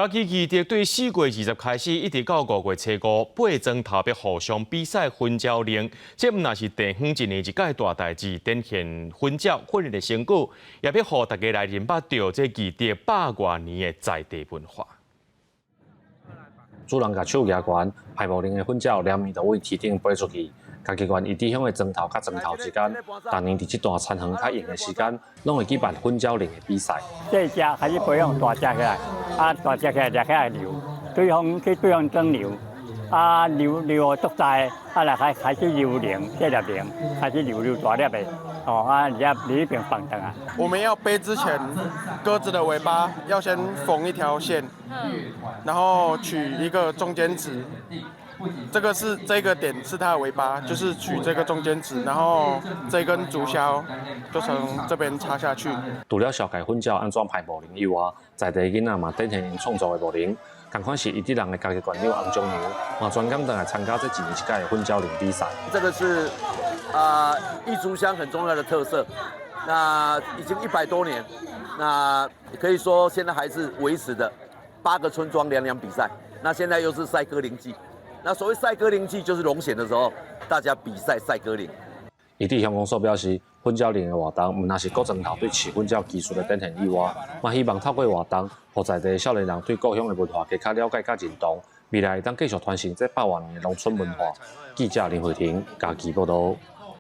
去義德對4月20開始，一直到5月初5，八莊頭欲互相比賽熏鳥鈴。這毋但是地方一年一屆大代誌，展現熏鳥訓練的成果，也欲予大家來認捌著這義德百外年的在地文化。主人共手舉懸，排木鈴的糞鳥連綿就對天頂飛出去。嘉義縣義德鄉的莊頭佮莊頭之間，逐年佇這段田園較閒的時間，攏會舉辦糞鳥鈴的比賽。這隻開始培養大隻起來，啊大隻起來掠起來遛，對方去對方莊遛，啊遛遛予足大，啊來開開始溜鈴，這粒鈴開始溜溜大粒的，哦啊而家佇彼邊放轉來。我們要飛之前，鴿子的尾巴要先縫一條線，然後取一個中間值。這個是這個點是它的尾巴，就是取這個中間值，然後這根竹簫就從這邊插下去。除了紹介糞鳥按怎排木鈴以外，在地囡仔嘛展現𪜶創作的木鈴，仝款是義德人的嘉義縣長洪忠良，嘛專工轉來參加這一年一屆的糞鳥鈴比賽。這個是啊義竹鄉很重要的特色，那已經100多年，那可以說現在還是維持的八個村莊兩兩比賽，那現在又是賽鴿鈴季。那所謂賽鴿鈴季，就是農閒的時候，大家比賽賽鴿鈴。義德鄉公所表示，糞鳥鈴的活動，毋但是各莊頭對飼糞鳥技術的展現以外，嘛希望透過活動，予在地的少年人對故鄉的文化加較了解、佮認同，未來會當繼續傳承這百外年的農村文化。記者林慧婷嘉義報導。